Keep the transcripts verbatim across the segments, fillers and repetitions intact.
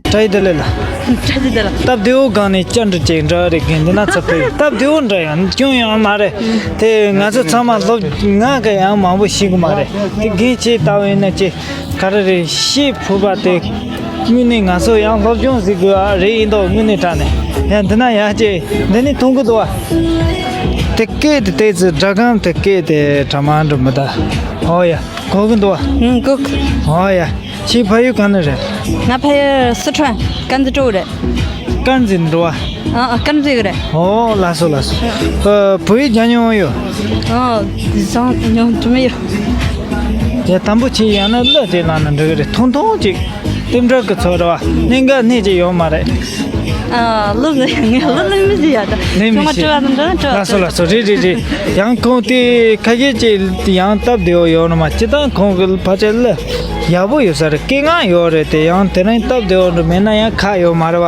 བཀྲ་ཤིས་བདེ་ལེགས་ལགས། བཀྲ་ཤིས་བདེ་ལེགས། སྟབས་བདེ་བོ་སྒང་ནས་བཅར་འདྲི་ཅིག་འདྲ་རེད་གི། འདི་ན་ཚ་ཕེབས། སྟབས་བདེ་བོ་འདྲ་ཡང་སྐྱོན་ཡང་མ་རེད། དེ་ང་ཚོ་ཚང་མ་སློབ་ང་ག་ཡང་མང་པོ་ཤེས་གི་མ་རེད། དེ་རྒན་ཁྱེད་ལྟ་བུ་ཡིན་ན་ཅི་ག་རེ་རེད། ཤེས་ཕོད་པ་དེ་དངོས་གནས་ང་ཚོ་ཡང་སློབ་སྦྱོང་ཟིག་དགོས་ཨ་རེད། ཡིན་མདོག་དངོས་གནས་དྲང་ནས་ཡང་འདི་ན་ཡང་ཅི་འདི་ནས་མཐོང་གི་འདུག་ཨ། དེ་སྐད་དེ་ཏོག་ཙམ་སྒྲ་གང་དེ་སྐད་དེ་གྲ་མ་འགྲོ་མི་ད། ཨོ་ཡ། གོ་གི་འདུག་ཨ། ཨང་། གོ་གི། ཨོ་ཡ། ཁྱེད་ཕ་ཡུལ་གང་ནས་རེད། ང་ཕ་ཡུལ་སི་ཁྲོན་དཀར་མཛེས་གྲོགས་རེད། དཀར་མཛེས་འགྲོ་བ། ཨ་ཨ། དཀར་མཛེས་གི་རེད། ཨོ་ལགས་སོ་ལགས་སོ། ཨ། བོད་ཡིག་སྦྱང་མྱོང་ཡོད། ཨོ། སྦྱང་མྱོང་དུ་མི་ཡོད། དེ་དང་པོ་ཁྱེད་ཡང་ན་གླུ་དེ་བླངས་ན་འགྲིག་གི་རེད། ཐུང་ཐུང་ཅིག་རྟེན་འབྲེལ་གི་ཚོ་རེད་བ། གནད་འགག་སྣེ་གཅིག་ཡོད་མ་རེད། ཨ། གླུ་ནི་ངས་གླུ་ལེན་མི་ཤེས་ཡ་ད། ལེན་མི་ཁྱོད་ང་ཤེས། དྲི་བ་དང་འདྲ་དྲི་བ། ལགས་སོ་ལགས་སོ། རེད་རེད་རེད། ཡང་ཁོང་དེ་ཁ་ཤས་ཅིག་ཡང་སྟབས་བདེ་བོ་ཡོད་ནི་མ། སྤྱིར་བཏང་ཁོང་གི་ཕལ་ཆེར་གླུ་ཡག་པོ་ཡོད་ས་རེད། སྐད་ངག་ཡོད་རེད། དེ་ཡང་དེ་རིང་སྟབས་བདེ་བོ་འདྲ་མེད་ན་ཡང་ཁག་ཡོད་མ་རེད་བ།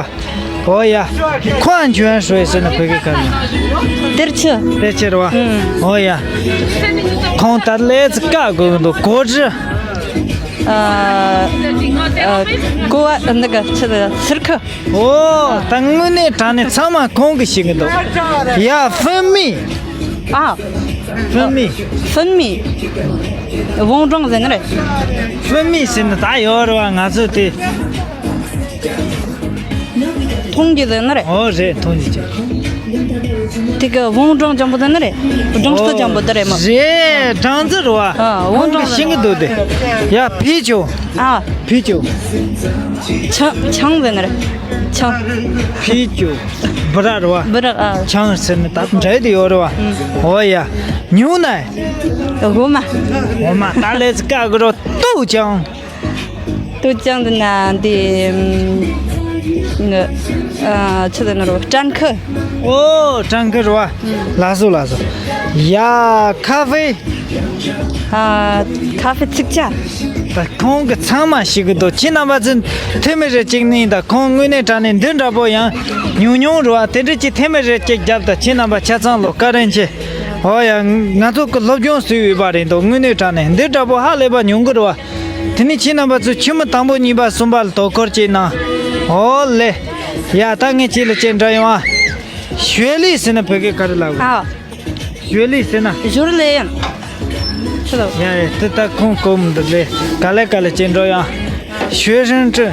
ཨོ་ཡ། ཁོང་ཆུང་ཧྲོས་ཟེར་ན་བོད་སྐད་ག་རེ། གཏེར་ཆོས། གཏེར་ཆོས་རེད་བ། ཨང་། ཨོ་ཡ། ཁོང་ད་ལས་ཀ་དགོས་ཀྱི་འདུག་གོ་སྒྲིག་ཨ། ཨ། ཀོ་བ་འདི་ག་ཆི་ཟེར་ཚིར་ཁུ། ཨོ། ད་དངོས་གནས་དྲང་གནས་ཚང་མ་ཁོང་གིས་ཤེས་ཀྱི་འདུག་ཡ། ཧྥུན་མི། ཨ། ཧྥུན་མི། ཧྥུན་མི། ཝང་ཀྲང་ཟེར་ནི་རེད། ཧྥུན་མི་ཟེར་ནི་ད་ཡོད་རེད་བ། ང་ཚོ་དེ། ཐོང་གི་ཟེར་ནི་རེད། ཨོ་རེད། ཐོང་གི་ཅིག་དེ་གི་ཝང་ཀྲང་ལྗང་པོ་ཟེར་ནི་རེད། སྦྲང་རྩི་ལྗང་པོ་དེ་རེད་མ། རེད། སྦྲང་རྩི་རེད་བ། ཨ། ཝང་ཀྲང་ཁོང་གིས་ཤེས་ཀྱི་འདུག་དེ། ཡ། ཕི་ཅོ། ཨ། ཕི་ཅོ། ཆང་ཆང་ཟེར་ནི་རེད། ཆང་། ཕི་ཅོ། སྦི་རག་རེད་བ། སྦི་རག་ཨ། ཆང་ཟེར་ནི་ད་འདྲ་དེ་ཡོད་རེད་བ། ཨོ་ཡ། ཉུང་ན། འོ་མ། འོ་མ། ད་ལས་ཀ་གི་རོ་ཏུའུ་ཅང་། ཏུའུ་ཅང་དེ་ན་དེ། ཨ། ཆི་ཟེར་ནི་རོ། ཀྲན་ཁི། ཨོ། ཀྲན་ཁི་རེད་བ། ལགས་སོ་ལགས་སོ། ཡ། ཁ་ཧྥེ། ཨ། ཁ་ཧྥེ་ཚིག་ཆ། ད་ཁོང་གིས་ཚང་མ་ཤེས་ཀྱི་འདུག་ཁྱེད་རྣམ་པ་ཚོས་ཐེ་མི་རེ་གཅིག་ནི། ད་ཁོང་དངོས་གནས་དྲང་གནས་འདི་འདྲ་པོ་ཡང་ཉུང་ཉུང་རེད་བ། དེ་འདྲ་ཅིག་ཐེ་མི་རེ་གཅིག་རྒྱབ། ད་ཁྱེད་རྣམ་པ་ཆ་ཚང་ལ་བཀའ་དྲིན་ཆེ། ཨོ་ཡ། ང་ཚོ་གི་སློབ་སྦྱོང་ཟེར་ཡོད་པ་རེད་འདུག་དངོས་གནས་དྲང་གནས་འདི་འདྲ་པོ་ཧ་ལས་པ་ཉུང་གི་རེད་བ། དེ་ནས་ཁྱེད་རྣམ་པ་ཚོས་ཆུ་མོ་དང་པོ་གཉིས་པ་གསུམ་པ་ལ་དོ་ཁུར་བྱས་གནང་། ཨོ་ལེ། ཡ། ད་ངས་ཁྱེད་ལ་ཅིག་འདྲི་ཡོང་ཨ། ཞོལ་ལི་ཟེར་ན་བོད་སྐད་ག་རེ་ལབ་དགོས། ཨ། ཞོལ་ལི་ཟེར་ན། ཞོལ་ལི་ཡིན། ཆི་ལོ། ཡ་ཡ། དེ་ད་ཁོང་གོམ་འདི་ལས་ག་ལེ་ག་ལེ་ཅིག་འགྲོ་ཡང་། ཞོལ་རིན་ཀྲི།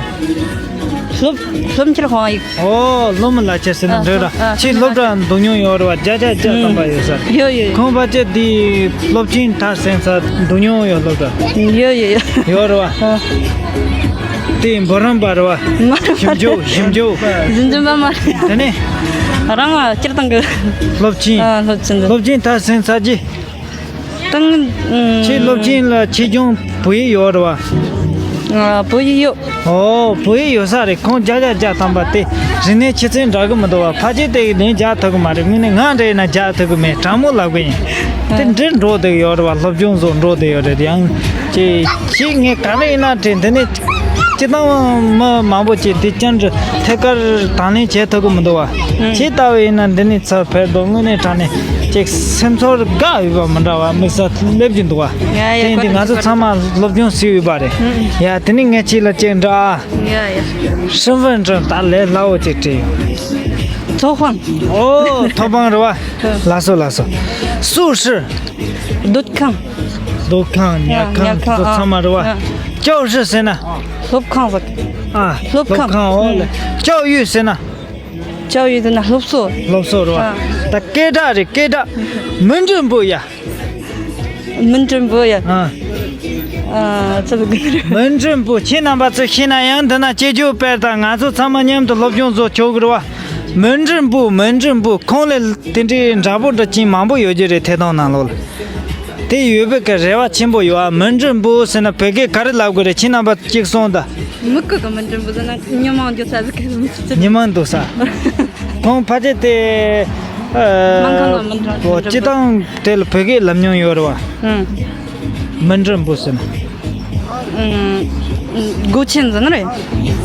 སློབ་སློབ་འཁྱེར་ཧོང་ཡིག་ཨོ། སློབ་མ་ལག་ཁྱེར་ཟེར་ན། ཨ། འགྲོ་ར། ཨ། ཁྱེད་སློབ་གྲྭ་འགྲོ་མྱོང་ཡོད་རེད་བ། བརྒྱ་ཆ་བརྒྱ་ཐམ་པ་ཡོད་ས་རེད། ཡོད་ཡོད་ཡོད། ཁོང་ཕལ་ཆེར་འདི་སློབ་ཆེན་མཐར་སོན་ས་འགྲོ་མྱོང་ཡོད། སློབ་གྲྭ་ཡོད་ཡོད་ཡོད། ཡོད་རེད་བ། ཨ། དེ་འབུམ་རམས་པ་རེད་བ། མ་རེད། ཞིབ་འཇུག་ཞིབ་འཇུག་ཞིབ་འཇུག་པ་མ་རེད། དེ་ནས་རང་ལ་སྤྱིར་བཏང་གི་སློབ་ཆེན། ཨ། སློབ་ཆེན་དུ། སློབ་ཆེན་མཐར་སོན་ས་ཀྱི། ཏང་། ཁྱེད་སློབ་ཆེན་ལ་ཆེད་སྦྱོང་བོད་ཡིག་ཡོད་རེད་བ། ཨ། བོད་ཡིག་ཡོད། ཨོ། བོད་ཡིག་ཡོད་ས་རེད། ཁོང་བརྒྱ་ཆ་བརྒྱ་ཐམ་པ་དེ་རིག་གནས་ཆུ་ཚད་འདྲ་གི་མི་འདུག་བ། ཕལ་ཆེར་དེ་ལན་རྒྱག་ཐུབ་གི་མ་རེད། དངོས་གནས་ང་འདྲ་ཡིན་ན་རྒྱག་ཐུབ་གི་མེད། དྲང་མོ་ལབ་གི་ཡིན། དེ་འདྲ་འགྲོ་བསྡད་ཡོད་རེད་བ། སློབ་སྦྱོང་བཟོ་འགྲོ་བསྡད་ཡོད་རེད། ཡང་ཅིག་ཁྱེད་ངས་ག་རེ་ཡིན་ན་དྲན། འདི་ནས་སྤྱིར་བཏང་མི་མང་པོ་ཅིག་འདི་ཅན་གྱི་ཐད་ཀར་དང་ལེན་བྱེད་ཐུབ་གི་མི་འདུག་བ། ཁྱེད་ལྟ་བུ་ཡིན་ན་འདི་ནས་ཚུར་ཕེབས་དུས་དངོས་གནས་དྲང་གནས་ཅིག་སེམས་ཚོར་དགའ་འོས་པ་མི་འདྲ་བ་དམིགས་བསལ་སླེབས་ཀྱི་འདུག་བ། ཡ་ཡ། དེ་འདི་ང་ཚོ་ཚང་མ་སློབ་སྦྱོང་ཟེར་འོས་པ་རེད། ཡ། དེ་ནས་ངས་ཁྱེད་ལ་ཅིག་འདྲི་ཨ། ཡ་ཡ། 身份证 ད་ལས་སླ་བོ་ཅིག་སྤྲད་ཡོང་། ཐོབ་དཔང་། ཨོ། ཐོབ་དཔང་རེད་བ། ལགས་སོ་ལགས་སོ། 宿舍། སྡོད་ཁང་། སྡོད་ཁང་། ཉལ་ཁང་། ཉལ་ཁང་། ཚོ་ཚང་མ་རེད་བ། ཨ། 教室 ཟེར་ན། སློབ་ཁང་ཟེར། ཨ། སློབ་ཁང་། སློབ་ཁང་། ཨོ་ལེ། 教育 ཟེར་ན། 教育 ཟེར་ན་སློབ་གསོ། སློབ་གསོ་རེད་བ། ཨ། ད་སྐད་གྲགས་རེད། སྐད་གྲགས། 民政部 ཡ། 民政部 ཡ། ཨ། ཨ། ཚ་ལུ་གི་རེད། 民政部 ཁྱེད་རྣམ་པ་ཚོས་ཤེས་ན་ཡང་འདི་ན་སྐྱེ་ཇུས་སྤེལ་དང་ང་ཚོ་ཚང་མ་མཉམ་དུ་སློབ་སྦྱོང་བཟོ་ཆོག་གི་རེད་བ། 民政部། 民政部 ཁོང་ལས་དེ་འདྲའི་འདྲ་པོ་འདྲ་ཅན་མང་པོ་ཡོད་ཀྱི་རེད། ཐད་གཏོང་ནང་ལོགས་ལ། དེ་ཡོད་པའི་གི་རེ་བ་ཆེན་པོ་ཡོད་ཨ། 民政部 ཟེར་ན་བོད་སྐད་ག་རེ་ལབ་དགོས་རེད། ཁྱེད་རྣམ་པ་གཅིག་གསུངས་དང་། 某个个民政部 ཟེར་ན་མི་མང་འདུག་ས་ཟིག་གི་མི་ཚེ། མི་མང་འདུག་ས། ཁོང་ཕལ་ཆེར་དེ། ཨ། 蛮kangang 的 民政部 ཅི་དང་དེ་ལ་བོད་སྐད་ལབ་མྱོང་ཡོད་རེད་བ། ཨང་། 民政部 ཟེར་ན། ཨང་། སྒོ་ཆེན་ཟེར་ན་རེད།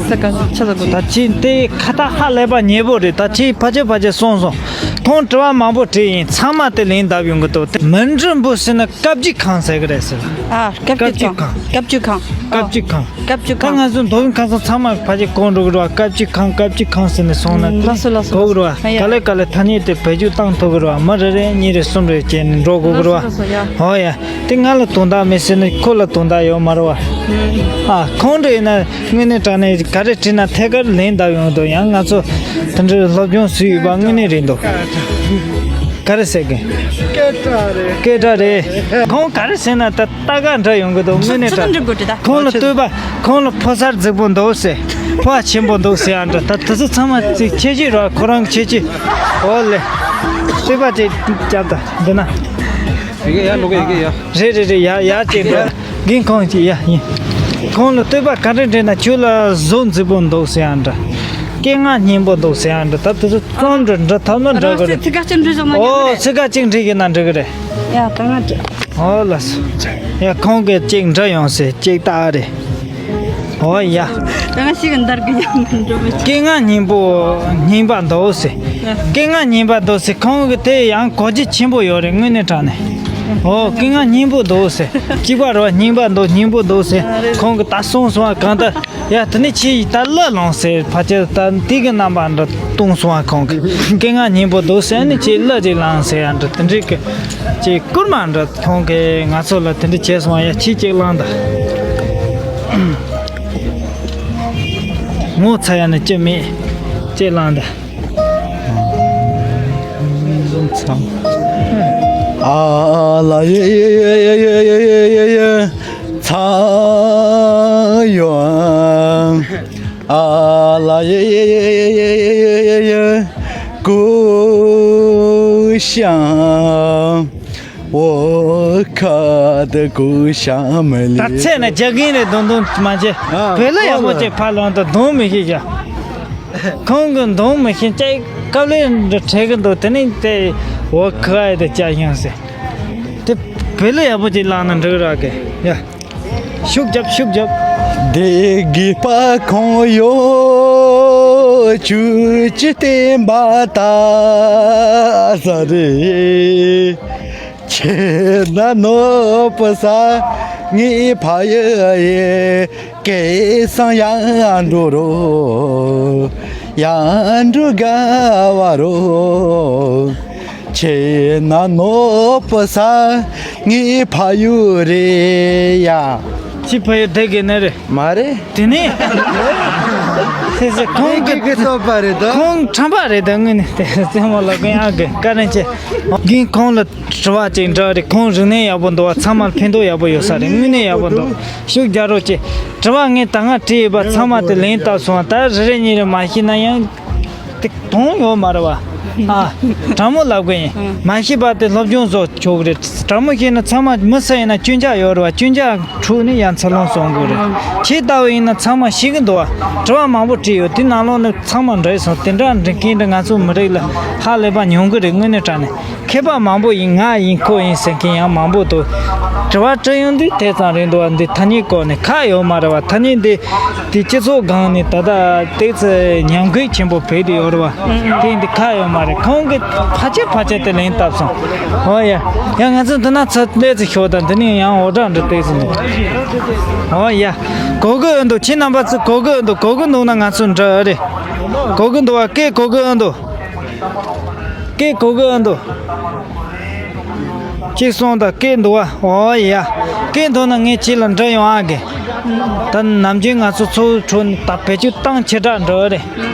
ས་ཀ་ཆ་ས་གོ། ད་ཅི་དེ་ཁ་ཏ་ཧ་ལས་པ་ཉེ་པོ་རེད། ད་ཅི་ཕལ་ཆེར་ཕལ་ཆེར་སོང་སོང་། ཁོང་དྲི་བ་མང་པོ་དྲིས་ཡིན། ཚང་མ་དེ་ལན་བཏབ་ཡོང་གི་འདུག་དེ་མུན་འབྲུམ་བུ་ཟེར་ན་བཀའ་བརྒྱུད་ཁང་ཟེར་གི་རེད་ཟེར། ཨ། བཀའ་བརྒྱུད་ཁང་། བཀའ་བརྒྱུད་ཁང་། བཀའ་བརྒྱུད་ཁང་། བཀའ་བརྒྱུད་ད་ཁང་། ང་ཚོ་མདོ་དབུས་ཁམས་གསུམ་ཚང་མ་ཕལ་ཆེར་གོ་འགྲོ་གི་རེད་བ། བཀའ་བརྒྱུད་ཁང་། བཀའ་བརྒྱུད་ཁང་ཟེར་ནས་སོང་ན་ལགས་སོ་ལགས་སོ། གོ་གི་རེད་བ། ཨ་ཡ། ག་ལེ་ག་ལེ་ཐ་སྙད་དེ་བེད་སྤྱོད་བཏང་ཐུབ་གི་རེད་བ། མི་རེ་རེ་གཉིས་རེ་གསུམ་རེ་བྱས་ནས་འགྲོ་དགོས་གི་རེད་བ། ལགས་སོ་ལགས་སོ། ཡ། ཧོ་ཡ། དེ་ང་ལ་དོན་དག་མེད་ཟེར་ནས་ཁོ་ལ་དོན་དག་ཡོད་མ་རེད་བ། ཨ། ཁོང་འདྲ་ཡིན་ན་དངོས་གནས་དྲང་གནས་ག་རེ་དྲིས་ན་ཐད་ཀར་ལན་བཏབ་ཡོང་འདུག་ཡང་ང་ཚོ་དེ་འདྲའི་སློབ་སྦྱོང་ཞུས་ཡོད་པ་དངོས་གནས་རེད་འདུག་ག་རེ་ཟེར་གི། སྐད་གྲགས་རེད། སྐད་གྲགས་རེད། ཁོང་ག་རེ་ཟེར་ན་ད་ལྟ་ག་འདྲ་ཡོང་གི་འདུག་དངོས་གནས་དྲང་། ཁོང་ལ་ལྟོས་པ། ཁོང་ལ་ཕོ་གསར་རྫིག་པོ་འདུག་ཟེར། ཕོ་བ་ཆེན་པོ་འདུག་ཟེར་ཡང་འདྲ། ད་དེ་ཚོ་ཚང་མ་ཅིག་ཁྱད་ཆོས་རེད་བ། ཁོ་རང་གི་ཁྱད་ཆོས། འོ་ལེ། ལྟོས་པ་ཅིག་རྒྱབ་དང་འདི་ན། ཡི་གེ་ཡར་འགྲོ་གི། ཡི་གེ་ཡར། རེད་རེད་རེད། ཡར་ཡར་ཅིག་འགྲོ། རྒན་ཁོང་ཅིག་ཡ་ཡིན། ཁོང་ལ་ལྟོས་པ་ག་འདྲ་འདྲ་ན། ཁྱོད་ལ་གཟུགས་མཛེས་པོ་འདུག་ཟེར་ཡང་འདྲ། སྐད་ངག་སྙན་པོ་འདུག་ཟེར་ཡང་འདྲ། ད་དེ་ཚོ་རྩོམ་འདྲ་འདྲ་ཐབས་མ་འདྲ་གི་རེད། ཚིག་ཁ་ཅིག་འབྲི་བཞག་ན་འགྲིག་གི་རེད། ཨོ། ཚིག་ཁ་ཅིག་འབྲི་གི་ན་འགྲིག་གི་རེད། ཡ་ད་ང་འབྲི། ཨོ་ལགས་སོ། ཡ་ཁོང་གིས་ཅིག་འབྲི་ཡོང་ཟེར། ཅིག་ལྟ་རེད། ཨོ་ཡ། ད་ང་ཞིག་གི་འདར་གི་ཡང་འགྲོ་མི་ཆོག་སྐད་ངག་སྙན་པོ་སྙན་པ་འདུག་ཟེར། སྐད་ངག་སྙན་པ་འདུག་ཟེར། ཁོང་གི་དེ་ཡང་གོ་རྒྱུ་ཆེན་པོ་ཡོད་རེད། དངོས་གནས་དྲང་གནས། ཨོ། སྐད་ངག་སྙན་པོ་འདུག་ཟེར། གཅིག་པ་རེད་བ། སྙན་པ་འདུག་སྙན་པོ་འདུག་ཟེར། ཁོང་གིས་ད་གསུངས་སོང་བ། གང་ལྟར་ཡ་དེ་ནས་ཁྱེད་ད་གླུ་བླངས་ཟེར། ཕལ་ཆེར་ད་དེ་གི་རྣམ་པ་འདྲ་གཏོང་སོང་བ། ཁོང་གིས་སྐད་ངག་སྙན་པོ་འདུག་ཟེར། ཨ་ནི་ཁྱེད་གླུ་ཅིག་བླངས་ཟེར་ཡ་འདྲ་དེ་འདྲའི་གི་ཅིག་བསྐུར་མ་འདྲ། ཁོང་གིས་ང་ཚོ་ལ་དེ་འདྲ་བྱས་སོང་བ། ཡ་ཁྱེད་ཅིག་བླངས་དང་། ངོ་ཚ་ཡ་ནི་ཅི་མེད། ཅིག་བླངས་དང་། ཨ་ལ་ཡེ་ཡེ་ཚ་ཡོ། ཨ་ལ་ཡེ་ཡེ་ཀུ་ཤང་། འོ་ཁ་ད་ཀུ་ཤང་མ་ལི། ད་ཚེ་ན་རྒྱ་རྒན་རེད་དོན་དོན་མ་བྱེད། ཨ། བོད་ལ་ཡག་པོ་ཅིག་ཕར་ལོང་དང་གདོང་མི་ཤེས་ཀྱང་། ཁོང་གི་གདོང་མི་ཤེས་ཅིག་དཀའ་ལས་འདྲ་འཕྲད་གི་འདུག་དེ་ནས་དེ་འོ་ཁ་ཨེ་དེ་ཅག་ཤང་ཟེར། དེ་བོད་ལ་ཡག་པོ་ཅིག་བླངས་ན་འགྲིག་ར་གི་ཡ། ཤུགས་རྒྱབ། ཤུགས་རྒྱབ། དེ་དགེ་བ་གང་ཡོད་ཆུ་ཅི་བསྟན་པ་ལྟ་ས་རེད། ཁྱེད་ན་ནོར་བུ་ས་ངའི་ཕ་ཡུལ་ཡེ་སྐལ་བཟང་ཡར་འགྲོ་རོགས། ཡར་འགྲོ་དགའ་བ་རོགས། ཁྱེད་ན་ནོར་བུ་ས་ངའི་ཕ་ཡུལ་རེད་ཡ། ཁྱི་ཕ་ཡུལ་དེ་གི་ནི་རེད། མ་རེད། དེ་ནི། དེ་ཚེ་ཁོང་གི་གི་སོ་པ་རེད་དོ། ཁོང་ཁྲམ་པ་རེད་དོ། དངོས་ནས་དེ་རྩེད་མོ་ལ་ཀུན་ཡག་གི་བཀའ་དྲིན་ཆེ། རྒན་ཁོང་ལ་དྲི་བ་ཅིག་འདྲི་རེད། ཁོང་རིག་གནས་ཡག་པོ་འདུག་བ། ཚང་མར་ཕན་ཐོགས་ཡག་པོ་ཡོད་ས་རེད། དངོས་གནས་ཡག་པོ་འདུག་ཤུགས་རྒྱག་རོགས་གྱིས། དྲི་བ་ངས་ད་སྔ་དྲིས་ཡོད་པ་ཚང་མ་དེ་ལན་བཏབ་སོང་བ། ད་རེ་རེ་གཉིས་རེ་མ་ཤེས་ན་ཡང་དེ་དོན་ཡོད་མ་རེད་བ། ཨ། དྲང་མོ་ལབ་དགོས་ཡིན། ཨ། མ་ཤེས་པ་དེ་སློབ་སྦྱོང་བཟོ་ཆོག་གི་རེད། དྲང་མོ་བཤད་ན་ཚང་མ་མི་སུ་ཡིན་ན་སྐྱོན་ཆ་ཡོད་རེད་བ། སྐྱོན་ཆ་འཁྲུགས་ནས་ཡང་འཚར་ལོངས་སོང་དགོས་རེད། ཨ། ཁྱེད་ལྟ་བུ་ཡིན་ན་ཚང་མ་ཤེས་གི་འདུག་བ། དྲི་བ་མང་པོ་དྲིས་ཡོད། དེ་ནང་ལོགས་ནས་ཚང་མ་འགྲིག་སོང་། དེ་འདྲ་འགྲིག་མཁན་འདྲ་ང་ཚོ་མི་རིགས་ལ་ཧ་ལས་པ་ཉུང་གི་རེད། དངོས་གནས་དྲང་གནས། མཁས་པ་མང་པོ་ཡིན། ང་ཡིན། ཁོ་ཡིན་ཟེར་མཁན་ཡང་མང་པོ་འདུག་དྲི་བ་དྲི་ཡོང་དུས་དེ་ཙམ་རེད་འདུག་བ། འདི་ཐ་སྙད་སྐོར་ནས་ཁག་ཡོད་མ་རེད་བ། ཐ་སྙད་འདི་དེ་སྤྱི་ཚོགས་སྒང་ནས་ད་ལྟ་ཏོག་ཙམ་ཉམས་རྒུད་ཆེན་པོ་བྱུང་བསྡད་ཡོད་རེད་བ། དེ་འདི་ཁག་ཡོད་མ་རེད། ཁོང་གིས་ཕལ་ཆེར་ཕལ་ཆེར་དེ་ལན་བཏབ་སོང་། ཨོ་ཡ། ཡ་ང་ཚོ་འདི་ན་ཚུར་སླེབས་ཚེ་ཤོག་དང་། འདི་ནས་ཡང་འུར་སྒྲ་འདྲ་ཏོག་ཙམ་འདུག་ཨོ་ཡ། གོ་གི་ཨེ་འདུག་ཁྱེད་རྣམ་པ་ཚོ་གོ་གི་ཨེ་འདུག་གོ་གི་འདུག་ན་ང་ཚོ་འདྲ་རེད། གོ་གི་འདུག་བ། སྐད་གོ་གི་ཨེ་འདུག་སྐད་གོ་གི་ཨེ་འདུག་གཅིག་གསུངས་དང་། སྐད་འདུག་བ། ཨོ་ཡ། སྐད་འདུག་ན་ངས་ཁྱེད་ལ་འདྲི་ཡོང་ཨ་གི། ད་ནམ་རྒྱུན་ང་ཚོ་ཚོགས་ཁྲོད་ནས་ད་བེད་སྤྱོད་བཏང་ཆེ་དྲགས་འདྲ་རེད།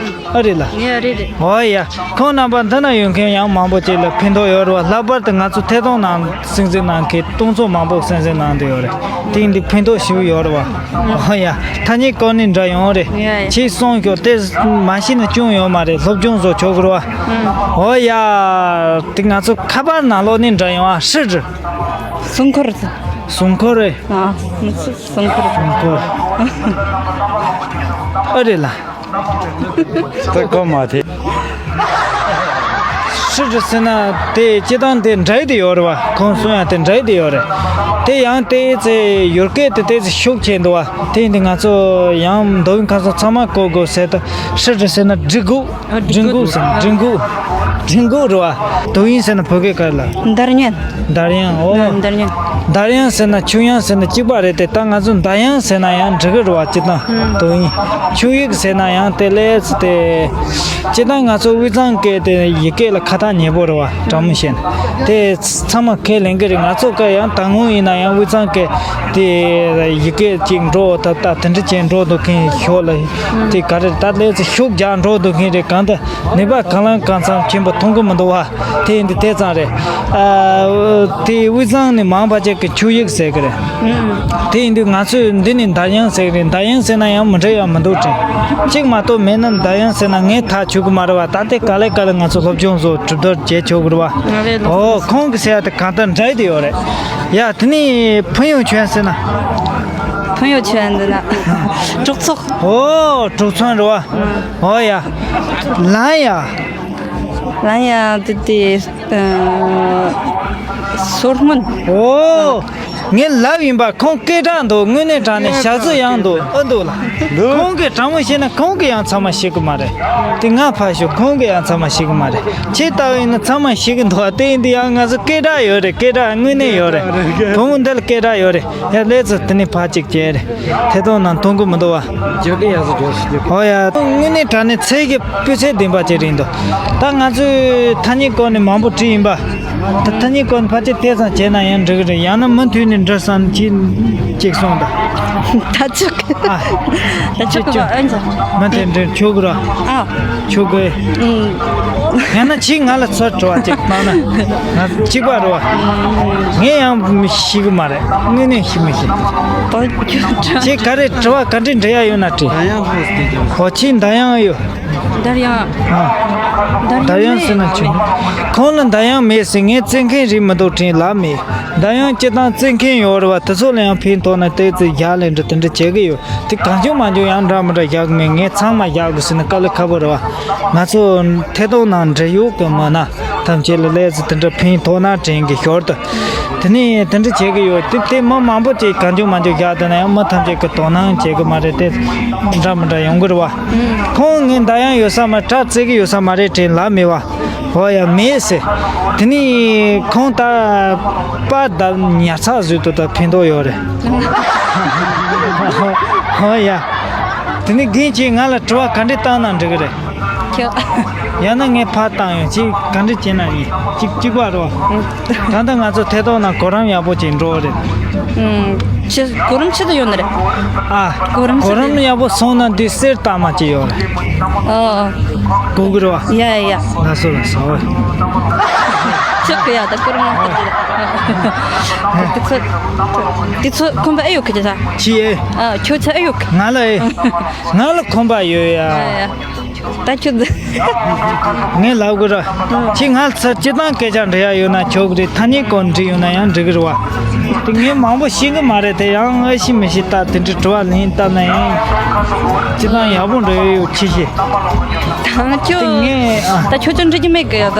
ཨ་རེད་ལ། ངས་རེད་རེད། ཨོ་ཡ། ཁོང་རྣམ་པ་འདི་ན་ཡོད་མཁན་ཡང་མང་པོ་ཅིག་ལ་ཕན་ཐོགས་ཡོད་རེད་བ། ལྷག་པར་དུ་ང་ཚོ་ཐད་གཏོང་ནང་གསན་གཟིགས་གནང་མཁན་སྟོང་ཚོ་མང་པོ་གསན་གཟིགས་གནང་བསྡད་ཡོད་རེད། དེ་འདི་ཕན་ཐོགས་ཞེ་པོ་ཡོད་རེད་བ། ཨོ་ཡ། ཐ་སྙད་སྐོར་ནས་འདྲི་ཡོང་རེད། ཡ་ཡ། ཁྱེད་གསུངས་ཤོག་དེ་མ་ཤེས་ན་སྐྱོན་ཡོད་མ་རེད། སློབ་སྦྱོང་བཟོ་ཆོག་གི་རེད་བ། ཨོ་ཡ། དེ་ང་ཚོ་ཁ་པར་ནང་ལོགས་ནས་འདྲི་ཡོང་ཨ། ཧྲི་ཀྲི། སྲུང་འཁོར། སྲུང་འཁོར་རེད། ཨ། སྲུང་འཁོར། སྲུང་འཁོར། ཨ་རེད་ལ། ད་གོ་མ་ཐལ། ཧྲི་ཀྲི་ཟེར་ན་དེ་སྤྱིར་བཏང་དེ་འདྲ་དེ་ཡོད་རེད་བ། ཁོང་གསུང་ཡ་དེ་འདྲ་དེ་ཡོད་རེད། དེ་ཡང་དེ་ཚེ་ཡུལ་སྐད་དེ་དེ་ཚེ་ཤུགས་ཆེ་འདུག་བ། དེ་ཡིན་དུས་ང་ཚོ་ཡང་མདོ་དབུས་ཁམས་གསུམ་ཚང་མ་གོ་དགོས་ཟེར་ཏེ། ཧྲི་ཀྲི་ཟེར་ན་གྲི་གུག་ཨ། གྲི་གུག་ཟེར། གྲི་གུག་འབྲི་གུང་རེད་བ། དོ་དབྱིངས་ཟེར་ན་བོད་སྐད་ག་རེ་ལབ། འདར་དབྱངས། འདར་དབྱངས། ཨོ། ཨ། འདར་དབྱངས། འདར་དབྱངས་ཟེར་ན་ཆུ་དབྱངས་ཟེར་ན་གཅིག་པ་རེད་དེ། ད་ང་ཚོ་འདར་དབྱངས་ཟེར་ན་ཡང་འགྲིག་གི་རེད་བ། སྤྱིར་བཏང་། ཨ། དོ་དབྱིངས། ཆུ་ཡིག་ཟེར་ན་ཡང་དེ་ལས་དེ། སྤྱིར་བཏང་ང་ཚོ་དབུས་གཙང་སྐད་དེ་ཡི་གེ་ལ་ཁ་ཐག་ཉེ་པོ་རེད་བ། དྲང་མོ་བཤད་ན། དེ་ཚང་མ་ཁས་ལེན་གི་རེད། ང་ཚོ་སྐད་ཡང་ད་སྔོན་ཡིན་ན་ཡང་དབུས་གཙང་སྐད་དེ་ཡི་གེ་ཅིག་འགྲོ་ད་ལྟ་དེ་འདྲ་ཅན་འགྲོ་འདུག་མཁན་ཤོག་ལ། དེ་ག་རེ་ད་ལས་ཚེ་ཤུགས་རྒྱག་འགྲོ་འདུག་མཁན་རེད། གང་ལྟར་ནུས་པ་གང་ལ་གང་འཚམ་ཆེན་པོ་མཐོང་གི་མི་འདུག་བ། དེ་ཡིན་དུས་དེ་ཙང་རེད། ཨ། དེ་དབུས་གཙང་ནས་མང་བ་ཅིག་གི་ཆུ་ཡིག་ཟེར་གི་རེད། ཨུམ། དེ་ཡིན་དུས་ང་ཚོས་འདི་ནས་འདར་དབྱངས་ཟེར་གི་རེད། འདར་དབྱངས་ཟེར་ན་ཡང་མི་འགྲིག་ཡང་མི་འདུག་དྲན། གཅིག་མ་གཏོགས་མེད་ན་འདར་དབྱངས་ཟེར་ན་ངས་ཐག་ཆོད་གི་མ་རེད་བ། ད་ལྟའི་ག་ལེ་ག་ལེ་ང་ཚོ་སློབ་སྦྱོང་བཟོ་གྲུབ་བསྡུར་བྱེད་ཆོག་གི་རེད་བ། ང་རེད་ལོ། ཨོ། ཁོང་གི་ཟེར་ཡ་དེ་གང་ལྟར་འདྲ་དེ་ཡོད་རེད། ཡ། དེ་ནས་ཕུན་ཡོན་ཆོན་ཟེར་ན། ཕུན་ཡོན་ཆོན་འདི་ན། གྲོགས་ཚོགས། ཨོ། གྲོགས་ཚོགས་རེད་བ། ཨོ་ཡ། ལན་ཡ། ལན་ཡ་དེ་དེ། ཨ། སོར་མོན། ཨོ། ངས་ལབ་ཡིན་པ། ཁོང་སྐད་གྲགས་འདུག་དངོས་གནས་དྲང་གནས་ཞག་རྩི་ཡང་འདུག་ཨ་འདུག་ལ། འདུག་ཁོང་གིས་དྲང་མོ་བཤད་ན་ཁོང་གིས་ཡང་ཚང་མ་ཤེས་གི་མ་རེད། དེ་ང་ཕར་ཞོག་ཁོང་གིས་ཡང་ཚང་མ་ཤེས་གི་མ་རེད། ཁྱེད་ལྟ་བུ་ཡིན་ན་ཚང་མ་ཤེས་གི་འདུག་དེ་ཡིན་དུས་ཡང་ང་ཚོ་སྐད་གྲགས་ཡོད་རེད། སྐད་གྲགས་དངོས་གནས་ཡོད་རེད། བུ་མོ་འདི་ལ་སྐད་གྲགས་ཡོད་རེད། ཡ། ལས་ཚོ་དེ་ནས་ཕར་གཅིག་བྱས་རེད། ཐད་གཏོང་ནང་མཐོང་གི་མི་འདུག་བ། རྒྱག་གི་ཡག་སོ་རྒྱག་སོ་རྒྱག་གི། ཨོ་ཡ། དངོས་གནས་དྲང་གནས་ཚད་ཀྱི་སྤུས་ཚད་ལྡན་པ་ཅིག་རེད་འདུག་ད་ང་ཚོས་ཐ་སྙད་སྐོར་ནས་མང་པོ་བྲིས་ཡིན་པ། ད་ཐ་སྙད་སྐོར་ནས་ཕལ་ཆེར་དེ་ཙམ་བྱས་ན་ཡང་འགྲིག་གི་རེད། ཡང་ན་མུ་མཐུད་ནས་འབྲི་བསམ་གྱིས་གཅིག་གསུངས་དང་། ད་ཆོག་གི། ཨ། ད་ཆོག་གི་ཨ་ཅག་མུ་མཐུད་འབྲི་ཆོག་གི་ར། ཨ། ཆོག་གི། ཨུམ། ཡང་ན་ཁྱེད་ང་ལ་ཚོད་སྤྲོ་བ་ཅིག་བཏང་ན། ང་གཅིག་པ་རེད་བ། ངས་ཡང་མི་ཤེས་གི་མ་རེད། དངོས་གནས་ཤེས་མི་ཤེས། ད་ཁྱོད་ཁྱེད་ག་རེ་དྲི་བ་ག་འདྲ་འདྲི་ཡ་ཡོད་ན་དྲིས། ད་ཡང་ཧོ་སྟེ་ཀྱང་། ཧོ་ཁྱེད་འདར་དབྱངས་ཡོད། འདར་དབྱངས། ཨ། འདར་དབྱངས་ཟེར་ན་ཆུང་། ཁོང་ལ་འདར་དབྱངས་མེད་ཟེར། ངས་བཙལ་མཁན་རེད་མི་འདུག་དྲན་ལབ་མེད། འདར་དབྱངས་སྤྱིར་བཏང་བཙལ་མཁན་ཡོད་རེད་བ། དེ་ཚོ་ལ་ཡང་ཕན་ཐོགས་ན་ཏོག་ཙམ་ཞབས་ལས་འདྲ་དེ་འདྲ་བྱེད་གི་ཡོད། དེ་གང་བྱུང་མང་བྱུང་ཡང་འདྲ་མི་འདྲ་བཞག་གི་མེད། ངས་ཚང་མ་བཞག་དགོས་ཟེར་ན་དཀའ་ལས་ཁག་པོ་རེད་བ། ང་ཚོ་ཐད་གཏོང་ནང་འབྲེལ་ཡོད་གི་མི་སྣ་ཐམས་ཅད་ལ་ལས་ཚོ་དེ་འདྲ་ཕན་ཐོགས་ན་དྲན་གི་ཞོར་དུ། དེ་ནས་དེ་འདྲ་བྱེད་གི་ཡོད། དེ་དེ་མི་མང་པོ་ཅིག་གང་བྱུང་མང་བྱུང་བཞག་བསྡད་ན་ཡང་མི་ཐམས་ཅད་ཀྱི་དོ་སྣང་བྱེད་གི་མ་རེད་དེ། འདྲ་མི་འདྲ་ཡོང་གི་རེད་བ། ཁོང་ངས་འདར་དབྱངས་ཡོད་ས་མ་རེད། སྐྲ་བཙལ་གི་ཡོད་ས་མ་རེད་དྲན་ལབ་མེད་བ། ཧོ་ཡ་མེད་ཟེར། དེ་ནས་ཁོང་ད་པར་བརྡབ་ཉར་ཚགས་བཟོས་འདུག་ད་ཕན་ཐོགས་ཡོད་རེད། ཧོ་ཡ། དེ་ནས་རྒན་ཁྱེད་ང་ལ་དྲི་བ་ག་འདྲས་བཏང་ན་འགྲིག་གི་རེད། ཁྱོད། ཡང་ན་ངས་ཕར་བཏང་ཡོང་། ཁྱེད་ག་འདྲས་བྱས་ན་ཡིན། གཅིག་གཅིག་པ་རོ། ད་ལྟ་ང་ཚོ་ཐད་གཏོང་ནང་གོ་རིམ་ཡག་པོ་ཅིག་འགྲོ་གི་རེད། ཨུམ། ཆི་གོ་རིམ་ཆི་ཟིག་ཡོད་ནི་རེད། ཨ། གོ་རིམ་གོ་ཆི་ཟིག་རིམ་ཡག་པོ་སོང་ན་འདི་གསེར་རྟགས་མ་ཅིག་ཡོད་རེད། ཨོ། གོ་གི་རེད་བ། ཡ་ཡ་ཡ། ལགས་སོ་ལགས་སོ། ཆོག་གི་ཡ། ད་གོ་རིམ་ཡག་པོ་ཅིག་རེད། དེ་ཚོ། དེ་ཚོ་ཁོམ་པ་ཨེ་ཡོད་གི་ཅི་ས། ཅི་ཨེ། ཨ། ཁྱོད་ཚོ་ཨེ་ཡོད་གི། ང་ལ་ཨེ། ང་ལ་ཁོམ་པ་ཡོད་ཡ། ཡ་ཡ། ད་ཁྱོད་འདི། ངས་ལབ་དགོས་ར། ཁྱེད་ང་ཚོ་སྤྱིར་བཏང་སྐད་ཆ་འདྲི་ཡ་ཡོད་ན་ཆོག་གི་རེད། ཐ་སྙད་སྐོར་འདྲི་ཡོད་ན་ཡང་འགྲིག་གི་རེད་བ། དེ་ངས་མང་པོ་ཤེས་གི་མ་རེད་དེ། ཡང་ཨེ་ཤེས་མི་ཤེས་ད་དེ་འདྲའི་དྲི་བ་ལན་བཏབ་ན་ཡང་སྤྱིར་བཏང་ཡག་པོ་འགྲོ་ཡ་ཡོད་ཆེ་ཤེས། ད་ཁྱོད། དེ་ངས་ཨ། ད་ཁྱོད་ཚོ་འདྲི་རྒྱུ་མེད་གི་ཡ་ད།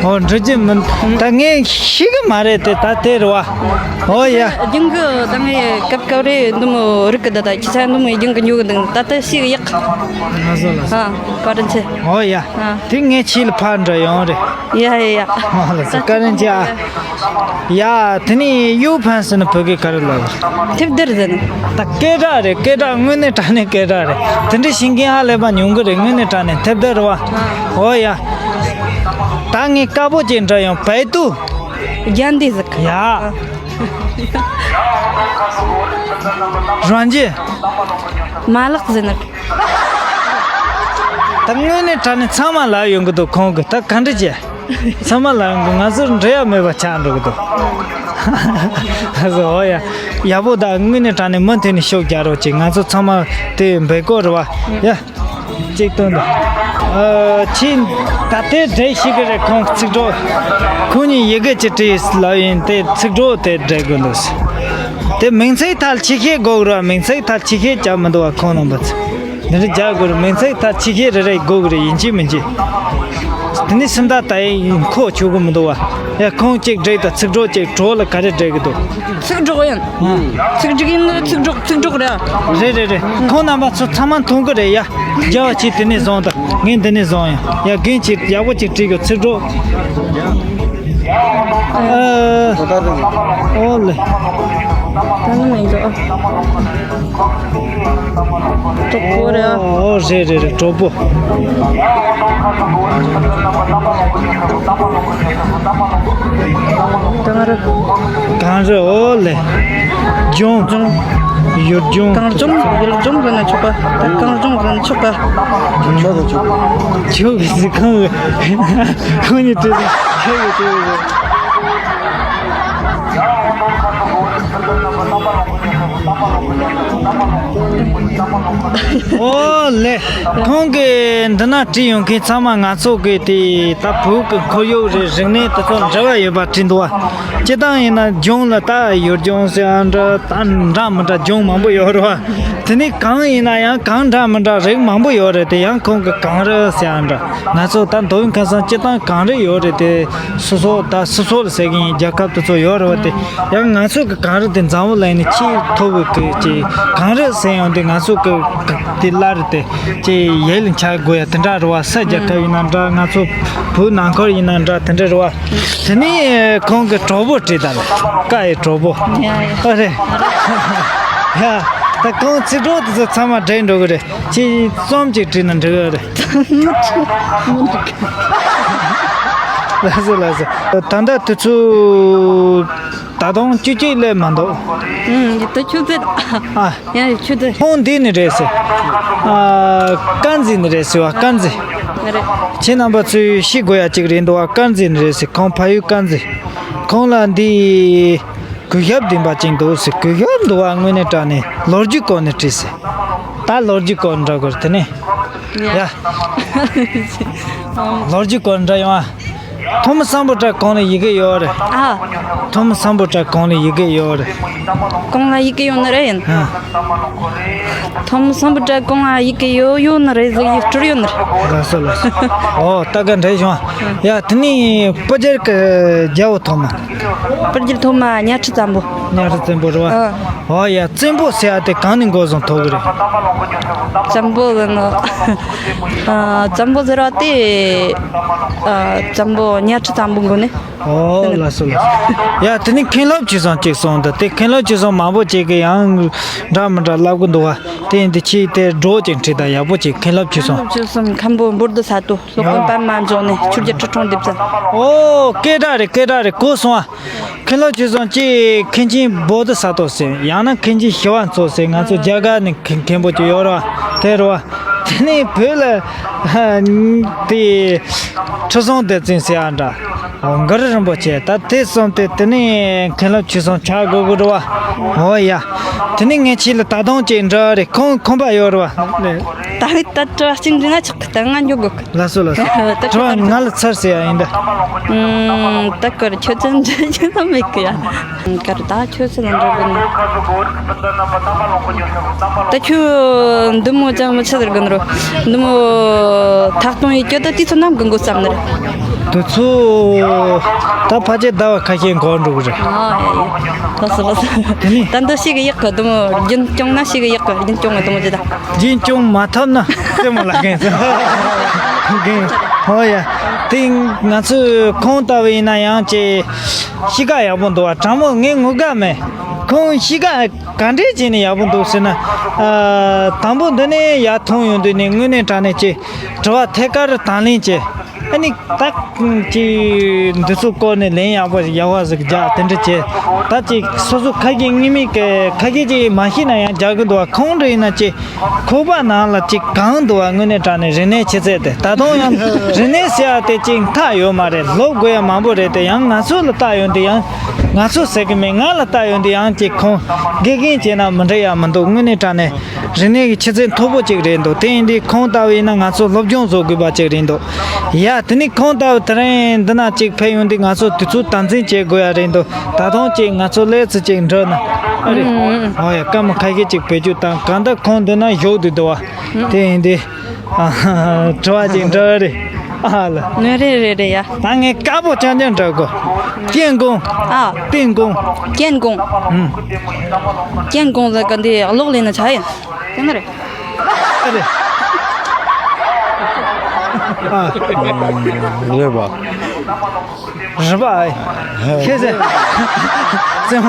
ཨོ་འདྲི་རྒྱུ་མིན། ད་ངས་ཤེས་གི་མ་རེད་དེ། ད་དེ་རེད་བ། ཨོ་ཡ། རྒྱུན་གི་ད་ངས་སྐབས་སྐབས་རེ་འདི་མོ་རིག་གི་ད། ད་ཁྱེད་ཚོ་འདི་མོ་རྒྱུན་གི་ཉོ་གི་འདུག་ད་ལྟ་ཤེས་གི་ཡག་ང་ཚོ་ལ་ཨ། བཀའ་དྲིན་ཆེ། ཨོ་ཡ། ཨ། དེ་ངས་ཁྱེད་ལ་ཕར་འདྲི་ཡོང་རེད། ཡ་ཡ་ཡ། ཨོ་ལ་ཟེར། བཀའ་དྲིན་ཆེ་ཨ། ཡ། དེ་ནས་གཡུ་ཕན་ཟེར་ན་བོད་སྐད་ག་རེ་ལབ། ཐེབས་རྡེར་ཟེར་ན། ད་སྐད་གྲགས་རེད། སྐད་གྲགས་དངོས་གནས་དྲང་གནས་སྐད་གྲགས་རེད། དེ་འདྲ་ཤེས་མཁན་ཧ་ལས་པ་ཉུང་གི་རེད། དངོས་གནས་དྲང་གནས་ཐེབས་རྡེར་རེད་བ། ཨ། ཨོ་ཡ། ད་ངས་དཀར་པོ་ཅིག་འདྲི་ཡོང་། བལ་ཏུ། རྒྱན་འདི་ཟིག་ཡ། རང་རྒྱལ། མ་ལགས་ཟེར་ན། ད་དངོས་གནས་དྲང་གནས་ཚང་མ་ལབ་ཡོང་གི་འདུག་ཁོང་གིས་ད་ག་འདྲ་བྱས། ཚང་མ་ལབ་ཡོང་གི། ང་ཚོར་འདྲི་ཡ་མེད་པ་ཆགས་འགྲོ་གི་འདུག་ཨ་ཟོ། ཨོ་ཡ། ཡག་པོ། ད་དངོས་གནས་དྲང་གནས་མུ་མཐུད་ནས་ཤུགས་རྒྱག་རོགས་གྱིས། ང་ཚོ་ཚང་མ་དེ་འབད་དགོས་རེད་བ། ཡ། གཅིག་སྟོན་དང་། ཨ། ཁྱེད་ད་ལྟའི་འགྲེལ་ཤེས་གི་རེད། ཁོང་ཚིག་གྲོགས། ཁོང་གཉིས་ཡི་གེ་ཅིག་བྲིས་ལབ་ཡིན། དེ་ཚིག་གྲོགས་དེ་འགྲེལ་དགོས་འདུག་དེ་མིང་ཚིག་མཐའ་ལ་ཆེ་ཤེལ་དགོས་གི་རེད་བ། མིང་ཚིག་མཐའ་ལ་ཆེ་ཤེལ་རྒྱག་མི་འདུག་བ། ཁོང་རྣམ་པ་ཚོ་འདི་འདྲ་རྒྱག་དགོས་རེད། མིང་ཚིག་མཐའ་ལ་ཆེ་ཤེལ་རེ་རེ་དགོས་གི་རེད། ཡིན་གཅིག་མིན་གཅིག་དེ་ནས་སུམ་རྟགས་ད་ཡིན་ཁོ་ཆོག་གི་མི་འདུག་བ། ཡ་ཁོང་གཅིག་བསྒྲིགས་དང་ཚིག་གྲོགས་གཅིག་གྲོགས་ལ་ག་རེ་བསྒྲིགས་གི་འདུག་ཚིག་གྲོགས་ཡིན། ཨ། ཚིག་གྲོགས་ཡིན་ན་ཚིག་གྲོགས་ཚིག་གྲོགས་རེད། རེད་རེད་རེད། ཁོང་རྣམ་པ་ཚོ་ཚང་མ་མཐོང་གི་རེད་ཡ། རྒྱལ་བ་ཁྱེད་དེ་ནས་བཟུང་དང་ངས་འདི་ནས་བཟུང་ཡ། ཡ་རྒན་ཁྱེད་ཡག་པོ་ཅིག་བྲིས་གི་ཚིག་གྲོགས། ཨ། ཨོ་ལེ། ད་ནི་མི་འདུག་ཨ། གྲོགས་པོ་རེད་ཨ། ཨོ་རེད་རེད་རེད། གྲོགས་པོ། གངས་རི། གངས་རི། ཨོ་ལེ། ལྗོངས། ལྗོངས། ཡུལ་ལྗོངས། གངས་ལྗོངས་ཡུལ་ལྗོངས་ཟེར་ན་ཆོག་ག་ད་གངས་ལྗོངས་ཟེར་ན་ཆོག་ག་ཆོག་གི་ཟེར། ཁོང་གི་ཁོང་གཉིས་བྲིས་ཟིན་ཆོག་གི་ཆོག་གི་ཟེར། ཨོ་ལེ། ཁོང་གིས་འདི་ན་བྲིས་ཡོང་མཁན་ཚང་མ་ང་ཚོ་གི་དེ་ད་བོད་ཀྱི་ཁོར་ཡུག་རེད། རིག་གནས་དེ་ཚོ་འབྲེལ་བ་ཡོད་པ་བྲིས་འདུག་བ། སྤྱིར་བཏང་ཡིན་ན་ལྗོངས་ལ་ད་ཡུལ་ལྗོངས་ཟེར་ཡ་འདྲ་ད་འདྲ་མི་འདྲ་ལྗོངས་མང་པོ་ཡོད་རེད་བ། དེ་ནས་གངས་ཡིན་ན་ཡང་གངས་འདྲ་མི་འདྲ་རིགས་མང་པོ་ཡོད་རེད། དེ་ཡང་ཁོང་གི་གངས་རི་ཟེར་ཡ་འདྲ། ང་ཚོ་ད་མདོ་དབུས་ཁམས་གསུམ་སྤྱིར་བཏང་གངས་རི་ཡོད་རེད་དེ། སོ་སོ་ད་སོ་སོ་ལ་ཟེར་གི་ཡིན། རྒྱལ་ཁབ་དེ་ཚོ་ཡོད་རེད་བ། དེ་ཡང་ང་ཚོ་གི་གངས་རི་དེ་འཛམ་བུ་གླིང་ནས་ཆེས་མཐོ་བའི་གི་ཅིག་གངས་རི་ཟེར་ཡོང་དུས་ང་ཚོ་གི་དེ་བླ་རེད་དེ་ཅིག་ཡིད་ལ་འཆར་དགོས་ཡ་དེ་འདྲ་རེད་བ། སུ་རྒྱལ་ཁབ་ཡིན་ན་འདྲ། ང་ཚོ་བོད་ནང་ཁུལ་ཡིན་ན་འདྲ་དེ་འདྲ་རེད་བ། དེ་ནས་ཁོང་གི་གྲོགས་པོ་བྲིས་ད་ལ་ཀ་ཡི་གྲོགས་པོ། ཡ་ཡ། ཨ་རེད། ཡ་ད་ཁོང་ཚིག་གྲོགས་དེ་ཚོ་ཚང་མ་བྲིས་འགྲོ་གི་རེད། ཅིག་རྩོམ་ཅིག་བྲིས་ན་འགྲིག་གི་རེད། ལགས་སོ་ལགས་སོ། ད་ལྟ་དུས་ཚོད་ད་དུང་བཅུ་གཅིག་ལས་མ་འདུག་ཨུམ། ད་ཆུ་ཚོད། ཨ། ཡང་ཆུ་ཚོད། ཁོང་འདི་ནས་རེད་ཟེར། ཨ། དཀར་མཛེས་ནས་རེད་ཟེར་བ། དཀར་མཛེས། རེད། ཁྱེད་རྣམ་པ་ཚོས་ཤེས་དགོས་ཡ་གཅིག་རེད་འདུག་བ། དཀར་མཛེས་ནས་རེད་ཟེར། ཁོང་ཕ་ཡུལ་དཀར་མཛེས། ཁོང་ལ་འདི་གུས་ཞབས་ལྡན་པ་ཅིག་འདུག་ཟེར། གུས་ཞབས་འདུག་བ། དངོས་གནས་དྲང་གནས་ལོ་རྒྱུས་སྐོར་ནས་བྲིས་ཟེར། ད་ལོ་རྒྱུས་སྐོར་འདྲ་དགོས་རེད་དེ་ནས། ཡ། ལོ་རྒྱུས་སྐོར་འདྲ་ཡོང་ཨ། ཐོན་མི་སམ་བྷོ་ཊ་གང་ལ་ཡི་གེ་ཡོད་རེད། ཨ། ཐོན་མི་སམ་བྷོ་ཊ་གང་ལ་ཡི་གེ་ཡོད་རེད། གང་ལ་ཡི་གེ་ཡོད་ནི་རེད་ཡིན། ཨ། ཐོན་མི་སམ་བྷོ་ཊ་གང་ལ་ཡི་གེ་ཡོད་ཡོད་ནི་རེད་ཟེར་ཡི་སྤྲུལ་ཡོད་ནི་རེད། ལགས་སོ་ལགས་སོ། ཨོ་ད་ག་འདྲ་བྱུང་། ཡ་དེ་ནས་སྤུ་རྒྱལ་གྱི་རྒྱལ་པོ་ཐོག་མ། སྤུ་རྒྱལ་ཐོག་མ་གཉའ་ཁྲི་བཙན་པོ། གཉའ་ཁྲི་བཙན་པོ་རེད་བ། ཨ། ཨོ་ཡ་བཙན་པོ་ཟེར་ཡ་དེ་གང་ནས་འགོ་བཟུང་ཐོབ་གི་རེད། བཙན་པོ་ཟེར་ནོ། ཨ། བཙན་པོ་ཟེར་བ་དེ། ཨ། བཙན་པོ་གཉའ་ཁྲི་བཙན་པོ་མགོ་ནས། ཨོ་ལགས་སོ་ལགས་སོ། ཡ་དེ་ནས་མཁན་སློབ་ཆོས་གསུམ་གཅིག་གསུངས་འདུག་དེ་མཁན་སློབ་ཆོས་གསུམ་མང་པོ་ཅིག་གིས་ཡང་འདྲ་མི་འདྲ་ལབ་གི་འདུག་བ། དེ་ཡིན་དུས་ཁྱེད་དེ་སྒྲོག་ཅིག་བྲིས་དང་ཡག་པོ་ཅིག་མཁན་སློབ་ཆོས་གསུམ། མཁན་སློབ་ཆོས་གསུམ་མཁན་པོ་འབུར་དུ་ས་རྡོ། སློབ་དཔོན་པདྨ་འབྱུང་གནས། ཆོས་རྒྱལ་ཁྲི་སྲོང་ལྡེ་བཙན། ཨོ་སྐད་གྲགས་རེད། སྐད་གྲགས་རེད། གོ་སོང་ཨ། མཁན་སློབ་ཆོས་གསུམ་གཅིག་མཁན་ཆེན་བོ་དྷི་ས་ཏྭ་ཟེར། ཡང་ན་མཁན་ཆེན་ཞི་བ་འཚོ་ཟེར། ང་ཚོ་རྒྱ་གར་ནས་མཁན་མཁན་པོ་ཅིག་ཡོད་རེད་བ། དེ་རེད་བ། དེ་ནས་བོད་ལ་དེ་ཁྲི་སྲོང་ལྡེ་བཙན་ཟེར་ཡ་འདྲ། གུ་རུ་རིན་པོ་ཆེ། ད་དེ་གསུམ་དེ་དེ་ནས་མཁན་སློབ་ཆོས་གསུམ་ཆགས་དགོས་དགོས་རེད་བ། འོ་ཡ། དེ་ནས་ངས་ཁྱེད་ལ་ད་དུང་ཅིག་འདྲི་རེད། ཁོང་ཁོམ་པ་ཡོད་རེད་བ། ད་རེས་ད་དྲི་བ་གཅིག་འདྲི་ན་ཆོག་གི་ད་ང་འགྱོ་དགོས་གི་ལགས་སོ་ལགས་སོ། ད་དྲི་བ་ང་ལ་ཚར་ཟེར་ཡ་ཡིན་ད། ཨུམ། ད་གར་ཁྱོད་ཚོ་འདྲི་རྒྱུ་ལ་མེད་གི་ཡ། གར་ད་ཁྱོད་ཚོ་ལ་འདྲི་གི་ནི། ད་ཁྱོད་འདི་མོ་ཅང་མི་ཆི་ཟེར་གི་ནི་རོ། འདི་མོ་ཐག་གཏོང་ཡི་ཁྱོད་ད་དུས་ཚོད་ནམ་གི་འགོ་བརྩམས་ནི་རེད། དུས་ཚོད་ད་ཕལ་ཆེར་ཟླ་བ་ཁ་ཤས་འགོར་འགྲོ་གི་རེད། ཨ་ཡ་ཡ། ལགས་སོ་ལགས་སོ། དེ་ནི། ད་འདི་ཞིག་གི་ཡག་གི་འདི་མོ་རྒྱུན་སྐྱོང་ན་ཞིག་གི་ཡག་གི་རྒྱུན་སྐྱོང་གི་འདི་མོ་ཅི་ད། རྒྱུན་སྐྱོང་མ་ཐུབ་ན་རྩེད་མོ་ལ་རྒན་ཟེར། རྒན། ཧོ་ཡ། དེ་ང་ཚོས་ཁོང་ལྟ་བུ་ཡིན་ན་ཡང་ཅིག་གཤིས་ཀ་ཡག་པོ་འདུག་བ། དྲང་མོ་ངས་ངུ་དགའ་མེད། ཁོང་གཤིས་ཀ་ག་འདྲས་བྱས་ནས་ཡག་པོ་འདུག་ཟེར་ན། ཨ། དང་པོ་འདི་ནས་ཡར་མཐོང་ཡོང་དུས་ནས་དངོས་གནས་དྲང་གནས་ཅིག་དྲི་བ་ཐད་ཀར་དང་ལེན་བྱས། ཨ་ནི་ད་ཅིག་འདི་ཚོ་སྐོར་ནས་ལན་ཡག་པོ་ཡག་པ་ཟིག་རྒྱག་དེ་འདྲ་བྱས། ད་ཅིག་སོ་སོ་ཁ་སྐད་དངོས་མེད་ཀྱི་ཁ་སྐད་ཅིག་མ་ཤེས་ན་ཡང་རྒྱག་གི་འདུག་བ། ཁོང་འདྲ་ཡིན་ན་ཅིག་ཁོག་པ་ནང་ལ་ཅིག་གང་འདུག་བ། དངོས་གནས་དྲང་གནས་རིག་གནས་ཆུ་ཚད་དེ་ད་དུང་ཡང་རིག་གནས་ཟེར་ཡ་དེ་ཅིག་མཐའ་ཡོད་མ་རེད། སློབ་དགོས་ཡ་མང་པོ་རེད་དེ། ཡང་ང་ཚོ་ལ་ལྟ་ཡོང་དུས་ཡང་ང་ཚོ་ཟེར་གི་མེད། ང་ལ་ལྟ་ཡོང་དུས་ཡང་ཅིག་ཁོང་དགེ་རྒན་བྱས་ན་མི་འགྲིག་ཡ་མི་འདུག་དངོས་གནས་དྲང་གནས་རིག་གནས་ཀྱི་ཆུ་ཚད་མཐོ་པོ་ཅིག་རེད་འདུག་དེ་ཡིན་དུས་ཁོང་ལྟ་བུ་ཡིན་ན་ང་ཚོ་སློབ་སྦྱོང་བཟོ་དགོས་པ་ཅིག་རེད་འདུག་ཡ་དེ་ནས་ཁོང་ལྟ་བུ་དེ་རིང་འདི་ན་ཅིག་ཕེབས་ཡོང་དུས་ང་ཚོ་དུས་ཚོད་དམ་འཛིན་བྱེད་དགོས་ཡ་རེད་འདུག་ད་དུང་ཅིག་ང་ཚོ་ལས་ཚུལ་ཅིག་འགྲོ་ན་ཨ་རེད། ཨོ་ཡ། སྐར་མ་ཁ་ཤས་ཅིག་བེད་སྤྱོད་བཏང་། གང་ལྟར་ཁོང་འདི་ན་བཞུགས་བསྡད་འདུག་བ། དེ་ཡིན་དུས། ཨ། དྲི་བ་ཅིག་འདྲི་རེད། ཨ་ལ། ནི་རེད་རེད་རེད་ཡ། ད་ངས་དཀར་པོ་རྐྱང་རྐྱང་འདྲི་གོ། ཏན་ཀོང་། ཨ། ཏན་ཀོང་། ཏན་ཀོང་། ཨུམ། ཏན་ཀོང་ལ་ག་འདི་གློག་ལེན་ན་ཆ་ཡིན། དེ་ནི་རེད། ཨ་རེད། ཨ། རེད་པ། རེད་པ། ཨེ། ཁྱེད་ཟེར། ཙེ་མ།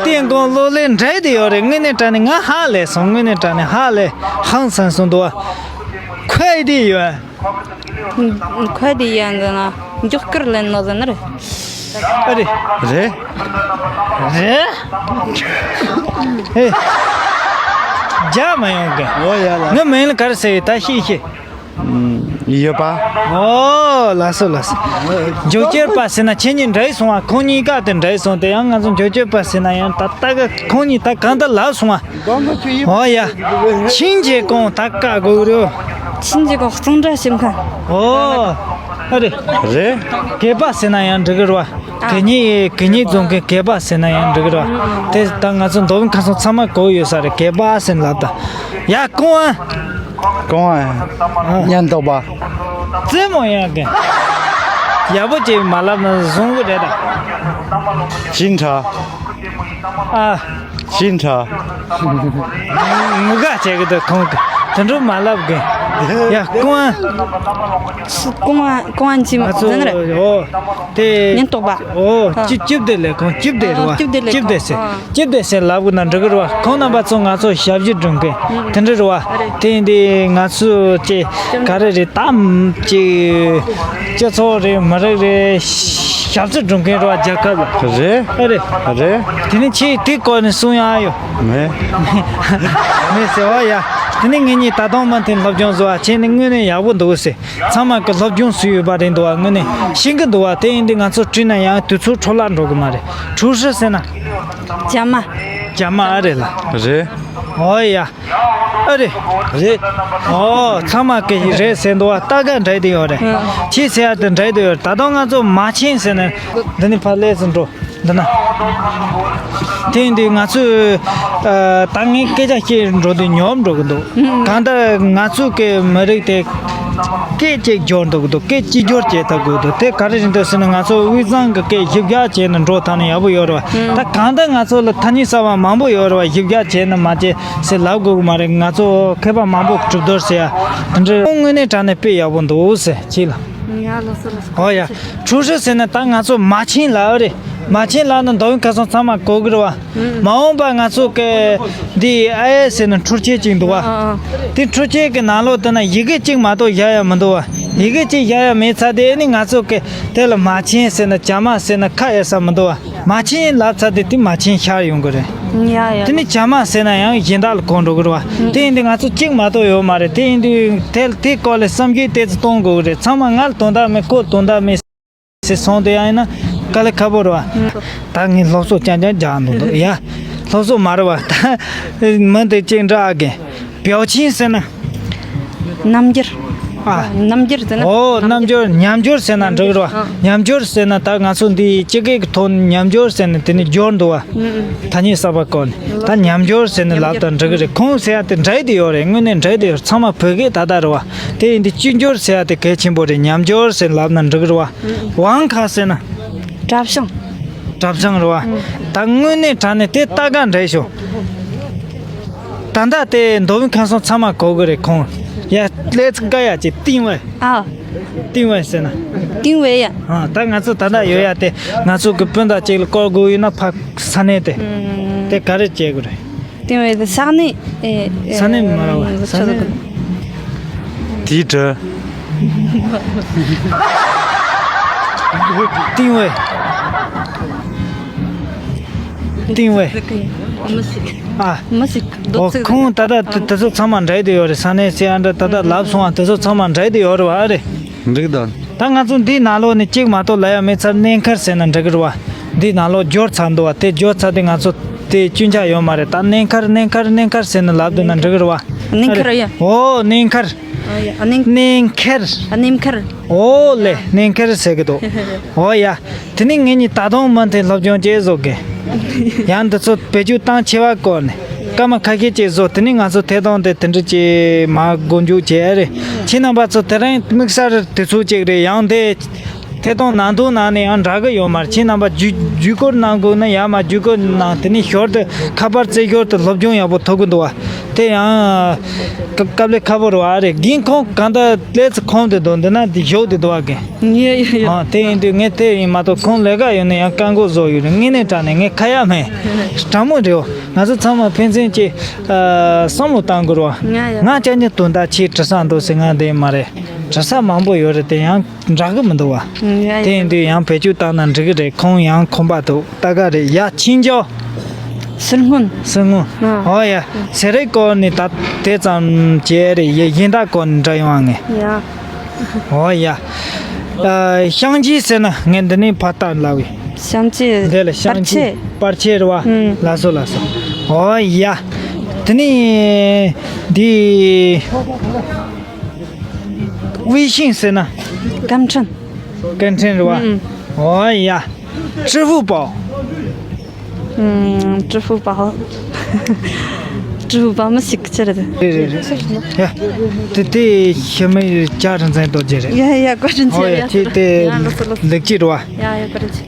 ཏན་ཀོང་གློག་ལེན་འདྲ་དེ་ཡོད་རེད། དངོས་གནས་དྲང་གནས་ང་ཧ་ལས་སོང་། དངོས་གནས་དྲང་གནས་ཧ་ལས་ཧང་སང་སོང་འདུག་བ། ཁོས་དེ་ཡོད། ཁོས་དེ་ཡོད་འདི་ན་མགྱོགས་ཀར་ལེན་ནོ་ཟེར་ནི་རེད། ཨ་རེད། རེད། རེད། ཨེ། རྒྱ་མ་ཡོང་གི། འོ་ཡ་ལ། ངའི་མིང་ལ་ག་རེ་ཟེར་ཡོད་ད་ཤེས་ཤེས། ཡོད་པ། ཨོ་ལགས་སོ་ལགས་སོ། མགྱོགས་ཁྱེར་པ་ཟེར་ན་ཁྱེད་གཉིས་འདྲ་ཡི་སོང་བ། ཁོང་གཉིས་ཀ་དེ་འདྲ་ཡི་སོང་། དེ་ཡང་ང་ཚོ་མགྱོགས་ཁྱེར་པ་ཟེར་ན་ཡང་ད་ལྟ་ག་ཁོང་གཉིས་ད་གང་ལྟར་ལབ་སོང་བ། ཨོ་ཡ། ཆིན་ཅེ་ཀོང་ད་བཀག་དགོས་རེད། ཆིན་ཅེ་ཀོང་གཙང་སྦྲ་ཞིམ་མཁན། ཨོ། ཨ་རེད། རེད། སྒལ་པ་ཟེར་ན་ཡང་འགྲིག་གི་རེད་བ། གད་སྙིགས་གད་སྙིགས་བཙོང་མཁན་སྒལ་པ་ཟེར་ན་ཡང་འགྲིག་གི་རེད་བ། དེ་ད་ང་ཚོ་མདོ་དབུས་ཁམས་གསུམ་ཚང་མ་གོ་ཡོད་ས་རེད། སྒལ་པ་ཟེར་ལབ་ད། ཡ་ཀོང་ཨ། ཀོང་ཨ། ཉན་ཏོག་པ། རྩེད་མོ་ཡང་གི། ཡག་པོ་བྱས་མ་ལབ་ན་བཟང་གི་རེད་ད། ཅིན་ཁྲ། ཨ། ཅིན་ཁྲ། ངུ་ག་བྱེད་གི་འདུག་ཁོང་གི། དེ་འདྲ་མ་ལབ་གི། ཡ་ཀོང་ཨ། ཀོང་ཨ་ཀོང་ཨ་ཅི་མ་ང་ཚོ་ཟེར་ནི་རེད། ཨོ། དེ། ཉན་ཏོག་པ། ཨོ། ཨ། ཅི་ཅིབ་དེ་ལས་ཁོང་ཅིབ་དེ་རེད་བ། ཨ། ཅིབ་དེ་ལས་ཅིབ་དེ་ཁོང་ཟེར། ཨ། ཅིབ་དེ་ཟེར་ལབ་དགོས་ན་འགྲིག་གི་རེད་བ། ཁོང་རྣམ་པ་ཚོ་ང་ཚོ་ཞབས་ཕྱི་སྒྲུབ་མཁན་དེ་འདྲ་རེད་བ། དེ་ཡིན་དུས་ང་ཚོ་ཅེ་ག་རེ་རེད་དམ་ཅེ་སྤྱི་ཚོགས་རེད་མི་རིགས་རེད་ཞབས་ཕྱི་སྒྲུབ་མཁན་རེད་བ། རྒྱལ་ཁབ་ལ། རེད། ཨ་རེད། རེད། དེ་ནི་ཁྱེད་དེ་སྐོར་ནས་གསུང་ཡག་ཡོད། མེད། མེད་ཟེར་བ་ཡ། དེ་ནི་ངེད་གཉིས་ད་དུང་མུ་མཐུད་སློབ་སྦྱོང་བཟོ་བ་བྱས་ནས་དངོས་གནས་ཡག་པོ་འདུག་ཟེར། ཚང་མ་གི་སློབ་སྦྱོང་སུ་ཡོད་པ་རེད་འདུག་བ། དངོས་གནས་ཤེས་ཀྱི་འདུག་བ། དེ་ཡིན་དུས་ང་ཚོ་བྲིས་ན་ཡང་དུས་ཚོད་འཕྲོ་བརླག་འགྲོ་གི་མ་རེད། ཁྲུའུ་ཧྲི་ཟེར་ན། རྒྱ་མ། རྒྱ་མ་ཨ་རེད་ལ། རེད། ཨོ་ཡ། ཨ་རེད། རེད། ཨོ་ཚང་མ་གི་རེད་ཟེར་འདུག་བ། ད་ག་འདྲ་དེ་ཡོད་རེད། ཁྱེད་ཟེར་ཡ་དེ་འདྲ་དེ་ཡོད་རེད། ད་དུང་ང་ཚོ་མ་ཆེན་ཟེར་ནས་འདི་ནི་ཕར་ལས་སུ་འགྲོ། འདི་ན། དེ་ཡིན་དུས་ང་ཚོས་ཨ་ད་ངས་སྐད་ཆ་བཤད་འགྲོ་དུས་ཉོབ་འགྲོ་གི་འདུག་གང་ལྟར་ང་ཚོའི་གི་མི་རིགས་དེ་སྐད་གཅིག་སྦྱོར་འདུག་གི་འདུག་སྐད་གཅིག་སྦྱོར་བྱེད་ཐུབ་དགོས་འདུག་དེ་ག་རེ་རེད་འདུག་ཟེར་ན་ང་ཚོ་དབུས་གཙང་གི་སྐད་གཞི་བཞག་བྱས་ནས་འགྲོ་ཐུབ་ན་ཡག་པོ་ཡོད་རེད་བ། ད་གང་ལྟར་ང་ཚོ་ལ་ཐ་སྙད་གསར་བ་མང་པོ་ཡོད་རེད་བ། གཞི་བཞག་བྱས་ནས་མ་བྱས་ཟེར་ལབ་དགོས་གི་མ་རེད། ང་ཚོ་མཁས་པ་མང་པོ་གྲུབ་རྡོར་ཟེར་ཡ་དེ་འདྲ་དངོས་གནས་དྲང་གནས་དཔེ་ཡག་པོ་འདུག་ཟེར་ཅིག་ལ། ཡ་ལགས་སོ་ལགས་སོ། ཨོ་ཡ། ཁྲུའུ་ཧྲི་ཟེར་ན་ད་ང་ཚོ་མ་ཆེན་ལ་ཨ་རེད། མ་ཆེན་ལ་ནི་མདོ་དབུས་ཁམས་གསུམ་ཚང་མ་གོ་གི་རེད་བ། མ་འོངས་པ་ང་ཚོ་གི་འདི་ཨ་ཨེ་ཟེར་ནི་འཕྲུལ་ཆས་ཅིག་འདུག་བ། ཨ་ཨ། དེ་འཕྲུལ་ཆས་ཀྱི་ནང་ལོགས་དེ་ན་ཡི་གེ་གཅིག་མ་གཏོགས་བཞག་ཡ་མི་འདུག་བ། ཡི་གེ་གཅིག་བཞག་ཡ་མེད་ཚ་དེ་ཨེ་ནི་ང་ཚོ་གི་དེ་ལ་མ་ཆེན་ཟེར་ན་རྒྱ་མ་ཟེར་ན་ཁ་ཡ་ས་མི་འདུག་བ། མ་ཆེན་ལབ་ཚར་དུས་དེ་མ་ཆེན་ཤར་ཡོང་གི་རེད། ཡ་ཡ། དེ་ནི་བྱ་མ་ཟེར་ན་ཡང་གཞན་དག་ལ་གོ་འགྲོ་གི་རེད་བ། དེ་ཡིན་དུས་ང་ཚོ་གཅིག་མ་གཏོགས་ཡོད་མ་རེད། དེ་ཡིན་དུས་དེ་དེ་སྐོར་ལ་བསམ་གཞིག་ཏོག་ཙམ་གཏོང་དགོས་གི་རེད། ཚང་མ་ང་ལ་དོན་དག་མེད་ཁོ་ལ་དོན་དག་མེད་ཟེར་སོང་དེ་ཡང་ཡིན་ན་དཀའ་ལས་ཁག་པོ་རེད་བ། ད་ངས་སློབ་གསོ་རྐྱང་རྐྱང་རྒྱག་འདུག་འདུག་ཡ། སློབ་གསོ་མ་རེད་བ། ད་མི་འདི་གཅིག་འདྲ་ཨ་རྒན། བེའུ་ཆིན་ཟེར་ན། རྣམ་འགྱུར། ཨ། རྣམ་འགྱུར་ཟེར་ན། ཨོ་རྣམ་འགྱུར་ཉམས་འགྱུར་ཟེར་ན་འགྲིག་རེད་བ། ཨ། ཉམས་འགྱུར་ཟེར་ན་ད་ང་ཚོ་འདི་སྤྱི་སྐད་ཀྱི་ཐོག་ནས་ཉམས་འགྱུར་ཟེར་ན་དེ་ནི་འགྱུར་འདུག་བ། ཨུ་ཨུ། ཐ་སྙད་གསར་པ་བཀོལ་ནས་ད་ཉམས་འགྱུར་ཟེར་ནས་ལབ་ཉམས་དང་འགྲིག་གི་རེད། ཁོང་ཟེར་ཡ་དེ་འདྲ་དེ་ཡོད་རེད། དངོས་གནས་འདྲ་དེ་ཡོད་རེད། ཚང་མ་བོད་སྐད་ད་ལྟ་རེད་བ། དེ་ཡིན་དུས་སྤྱི་འགྱུར་ཟེར་ཡ་དེ་གལ་ཆེན་པོ་རེད། ཉམས་འགྱུར་ཟེར་ལབ་ན་འགྲིག་གི་རེད་བ། ཝང་ཁ་ཟེར་ན། བཀྲ་ཤིས། བཀྲ་ཤིས་རེད་བ། ད་དངོས་གནས་དྲང་གནས་དེ་ལྟ་ག་འདྲ་ཤོག་ད་ལྟ་དེ་མདོ་དབུས་ཁམས་གསུམ་ཚང་མ་གོ་གི་རེད་ཁོང་། ཡ་ལས་ཀ་ཡ་ཅིག་ཏིང་ཝེ། ཨ། ཏིང་ཝེ་ཟེར་ན། ཏིང་ཝེ་ཡ། ཨ་ད་ང་ཚོ་ད་ལྟ་ཡོད་ཡ་དེ་ང་ཚོ་གི་སྤུན་ཟླ་གཅིག་ལ་བསྐུར་དགོས་ཡོད་ན་ཕ་ས་གནས་དེ། ཨུམ། དེ་ག་རེ་བྱེད་དགོས་རེད། ཏིང་ཝེ་དེ་ས་གནས། ཨེ། ས་གནས་མ་རེད་བ། ཨེ། ས་གནས། དེའི་འདྲ། ཏིང་ཝེ། ཏིང་ཝེ། མི་ཤེས། ཨ། མི་ཤེས། འོ་ཁོང་ད་ལྟ་དེ་དེ་ཚོ་ཚང་མ་འདྲ་དེ་ཡོད་རེད། ས་གནས་ཟེར་ཡ་འདྲ་ད་ལྟ་ལབ་སོང་བ་དེ་ཚོ་ཚང་མ་འདྲ་དེ་ཡོད་རེད་བ་ཨ་རེད། འགྲིག་དང་། ད་ང་ཚོ་འདིའི་ནང་ལོགས་ནས་གཅིག་མ་གཏོགས་ལབ་ཡ་མེད་ཚར། གནས་མཁར་ཟེར་ན་འགྲིག་གི་རེད་བ། འདིའི་ནང་ལོགས་འབྱོར་ཚར་འདུག་བ། དེ་འབྱོར་ཚར་དེ་ང་ཚོ་དེ་སྐྱོན་ཆ་ཡོད་མ་རེད། ད་གནས་མཁར་གནས་མཁར་གནས་མཁར་ཟེར་ནས་ལབ་འདུག་ན་འགྲིག་གི་རེད་བ། གནས་མཁར་ཡ། ཨོ་གནས་མཁར། ཨ་ཡ། ཨ་གནས། གནས་མཁར། ཨ་གནས་མཁར། ཨོ་ལེ་གནས་མཁར་ཟེར་གི་འདུག་ཨོ་ཡ། དེ་ནས་ངེད་གཉིས་ད་དུང་མུ་མཐུད་སློབ་སྦྱོང་བྱེད་བཟོ་གི། ཡང་འདི་ཚོ་བེད་སྤྱོད་བཏང་ཆེ་བ་བཀོལ་ནས། སྐར་མ་ཁ་ཤས་ཅིག་བཟོ། དེ་ནས་ང་ཚོ་ཐད་གཏོང་དེ་དེ་འདྲ་ཅིག་མར་མགོ་མཇུག་བྱས་རེད། ཁྱེད་རྣམ་པ་ཚོ་དེ་རིང་དམིགས་བསལ་དུས་ཚོད་ཅིག་རེད། ཡང་དེ་ཐད་གཏོང་ནང་དོན་ནང་ནས་ཡང་འདྲ་གི་ཡོད་མ་རེད། ཁྱེད་རྣམ་པ་བརྒྱུད་བརྒྱུད་སྐུར་གནང་དགོས་ན་ཡར་མར་བརྒྱུད་སྐུར་གནང་། དེ་ནས་ཞོར་དུ་ཁ་པར་རྩེ་ཞོར་དུ་སློབ་སྦྱོང་ཡག་པོ་ཐོབ་གི་འདུག་བ། དེ་ཡང་སྐབས་ལས་ཁག་པོ་རེད་བ། རེད། རྒན་ཁོང་གང་ལྟར་ལས་ཚོ་ཁོམ་དུ་འདུག་འདི་ན་འདི་ཞོག་དུ་འདུག་བ་རྒན། ཡ་ཡ་ཡ། ཨ་དེ་ཡིན་དུས་ངས་དེ་ཡིན་མ་གཏོགས་ཁོང་ལས་ཀ་ཡོད་ན་ཡང་བཀའ་འགོག་བཟོ་ཡོད་རེད། དངོས་གནས་དྲང་གནས་ངས་ཁ་ཡ་མེད། དྲང་མོ་རེད་བ། ང་ཚོ་ཚང་མ་ཕན་ཚུན་གྱི་ཨ་བསམ་བློ་བཏང་དགོས་རེད་བ། ཡ་ཡ། ང་ཅག་གཉིས་དོན་དག་ཆེ་དྲི་ས་འདུག་ཟེར་ང་དེ་མ་རེད། དྲི་ས་མང་པོ་ཡོད་རེད། དེ་ཡང་འདྲ་གི་མི་འདུག་བ། ཡ་ཡ། དེ་ཡིན་དུས་ཡང་བེད་སྤྱོད་བཏང་ན་འགྲིག་གི་རེད། ཁོང་ཡང་ཁོམ་པ་འདུག་ལྟ་ག་རེད། ཡ་ཁྱིམ་ཇོ། སུན་སྔོན། སུན་སྔོན། ཨ། ཨོ་ཡ། ཟས་རིགས་སྐོར་ནས་ད་དེ་ཙམ་བྱས་རེད། ཡ་གཞན་དག་སྐོར་ནས་འདྲ་ཡོང་ཨ་ངས། ཡ། ཨོ་ཡ། ཨ་བཤང་གཅི་ཟེར་ན་ངས་འདི་ནས་ཕར་ལྟ་ལབ་བས། བཤང་གཅི། འདི་ལ་བཤང་གཅི། པར་ཆས། པར་ཆས་རེད་བ། ཨུམ། ལགས་སོ་ལགས་སོ། ཨོ་ཡ། དེ་ནས་འདི། 微信ཟེར་ན། 甘春། 甘春རེད་བ། ཨུམ། ཨོ་ཡ། 支付宝། ཨུམ། 支付宝། 支付宝མི་ཤེས་ཀི་ཅི་རེད། རེད་རེད་རེད། ཡ། དེ་དེ་ཞི་མི་བྱ་རིན་ཚན་རྡོ་རྗེ་རེད། ཡ་ཡ། བཀའ་དྲིན་ཆེ། ཨོ་ཡ། ཡ། ཁྱེད་དེ་ཡ་ལགས་སོ་ལགས་སོ། ལེགས་སྐྱེས་རེད་བ། ཡ་ཡ། བཀའ་དྲིན་ཆེ།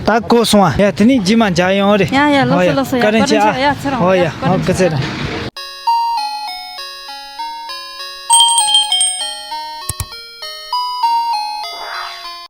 ད་གོ་སོང་བ། ཡ། དེ་ནས་རྗེས་མ་མཇལ་ཡོང་རེད། ཡ་ཡ། ལགས་ཨོ་ཡ། སོ་ལགས་སོ། ཡ། བཀའ་དྲིན་ཆེ། བཀའ་དྲིན་ཆེ། ཡ། ཚེ་རིང་། ཨོ་ཡ། བཀའ་དྲིན་ཨོ་ཆེ། སྐུ་ཚེ་རིང་།